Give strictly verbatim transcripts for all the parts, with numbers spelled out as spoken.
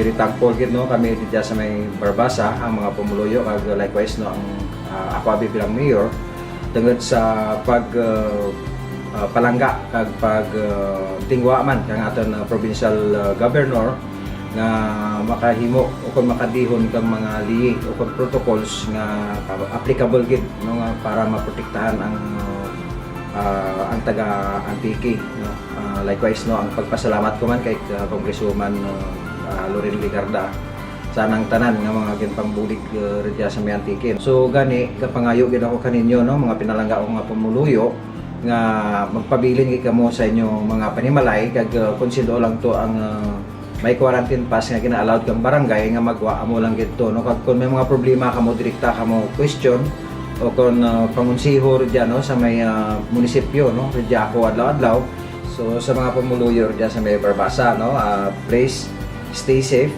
Very thankful gid, no, kami didya sa may Barbaza, ang mga pumuluyo, kag likewise, no, ang, ah, ako abi bilang mayor, tungod sa pag, ah, ah, palangga kag pag, ah, tingwa man kang atun, ah, provincial, ah, governor nga makahimo ukon makadihon kang mga lihi ukon protocols nga, ah, applicable gid, no, nga para maprotektahan ang, ah, ang taga Antique, no. Ah, likewise, no, ang pagpasalamat ko man kay, ah, Congresswoman, ah, ah, Loren Legarda, sa anang tanan nga mga ginpangbulig, ah, rudya sa may Antique. So, gani, gapangayo gid ako kaninyo, no, mga pinalangga ko nga pumuluyo, nga magpabilin gid kamo sa inyo mga panimalay, kag, ah, kon sin-o lang to ang, ah, may quarantine pass nga gina-allowed kang barangay nga maggwa, amo lang gid to, no? Kag kon may mga problema kamo, direkta kamo question, o kon, ah, pangonseho rudya, no, sa may, ah, munisipyo, no, rudya ako adlaw-adlaw. So, sa mga pumuluyo rudya sa may Barbaza, no, ah, please stay safe,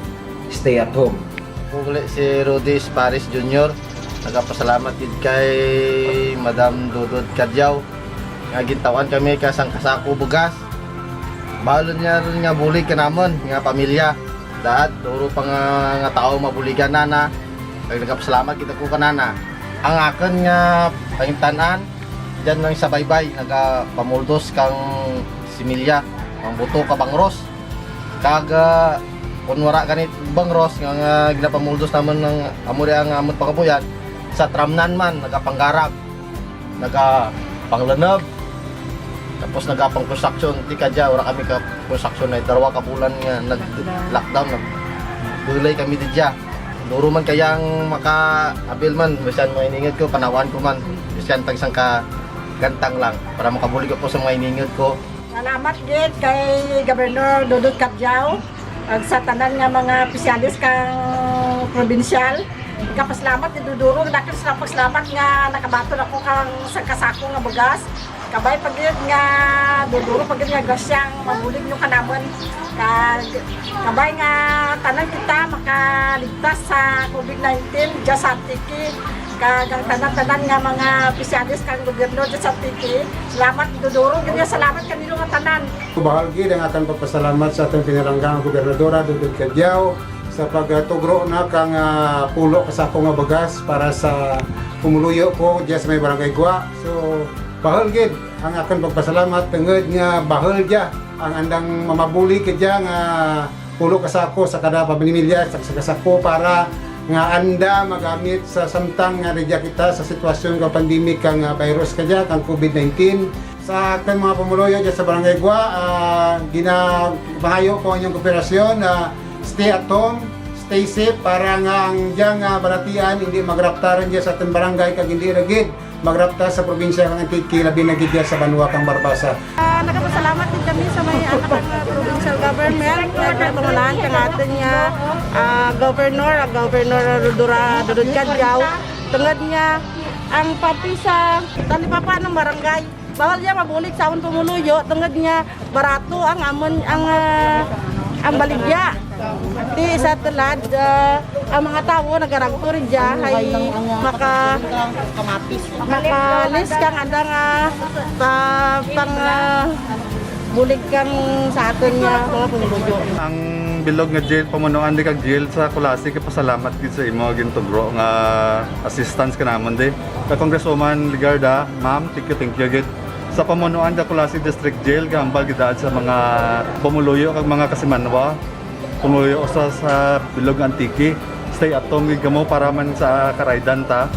stay at home. Ako gali si Rudy Espares Junior, nagapasalamat gid kay Madam Dodod Cadiao nga gintaw-an kami ka sangka sako bugas. Bahul run dya nga bulig kanamun nga pamilya. Daad, duro pa nga, nga tawo mabuligan nana. Kag nagapasalamat gid ako kanana. Ang akun nga pangintan-an, dyan lang sa baybay, nagapamuldos kang similya, pangbuto ka bangros. Kag, ah, kon wara gani bangros nga, nga ginapamuldos namun nga amo ria ang amun pangabuhian, sa tramnan man, nagapanggarab, nagapanglanub, tapos nagapang-construction. Ti kadya, wara kami ka construction hay darwa ka bulan nga nag-lockdown, nag-delay kami didya. Duro man kaya ang maka-avail man, bisan mga iningud ko, panaw-an ko man, bisan tag sangka gantang lang, para makabulig ako sa mga iningud ko. Salamat gid kay Gobernador Dodod Cadiao, kag sa tanan nga mga opisyales kang probinsyal. Nagapasalamat gid duro-duro, dakul sa pagpasalamat nga nakabaton ako kang sangka sako nga bugas. Kabay pa gid nga duro-duro pa gid nga grasya ang mabulig n'yo kanamun. Kag kabay nga tanan kita makaligtas sa COVID nineteen, dya sa Antique. Kag ang tanan-tanan nga mga opisyales kang gobyerno dya sa Antique. Salamat duro-duro gid nga salamat kaninyo nga tanan. Bahul gid ang akun pagpasalamat sa atun pinalangga nga gobernadora, Dodod Cadiao, sa pagtugro na kang, ah, pulo ka sako nga bugas para sa pumuluyo ko dya sa may Barangay Gua. So, bahul gid ang akun pagpasalamat tungud nga bahul dya ang andang mamabulig kadya nga pulo ka sako sa kada pamilya, sa, sa sako para nga anda magamit sa samtang nga rudya kita sa sitwasyon kang pandemic kang, ah, virus kadya, kang COVID nineteen. Sa akun mga pumuluyo dya sa Barangay Gua, ah, ginapangayo ko ang inyong kooperasyon, ah, stay at home, stay safe, para nga ang dyang, ah, balatian indi magraptar dya sa atun barangay, kag indi ra gid magraptar sa probinsya kang Antique, labi na gid dya sa banwa kang Barbaza. Ah, nagapasalamat gid kami sa may anak nga provincial government, kag pangunahan kang atun nga, ah, governor, ah, Governor Rhodora Dodod Cadiao. Tungud nga ang parte sa talipapa ng barangay, bahul dya mabulig sa amun pumuluyo, tungud nga barato ang amun, ang, ah, ang baligya. Ti sa tulad, ah, ang mga tawo nagaragto rudya hay maka-, maka-less kang andang, ah, pa-, pang, ah, bulig kang sa atun nga mga pumuluyo. Ang bilog nga jail, pamunuan di kag jail sa Culasi, gapasalamat gid sa imo gintugro nga assistance kanamun di. Kay Congresswoman Legarda, ma'am, thank you, thank you gid. Sa pamunuan sa Culasi District Jail, gahambal gid daad sa mga pumuluyo kag mga kasimanwa. Pumuluyo sa, sa bilog nga Antique. Stay at home gid kamo para man sa karaydan ta.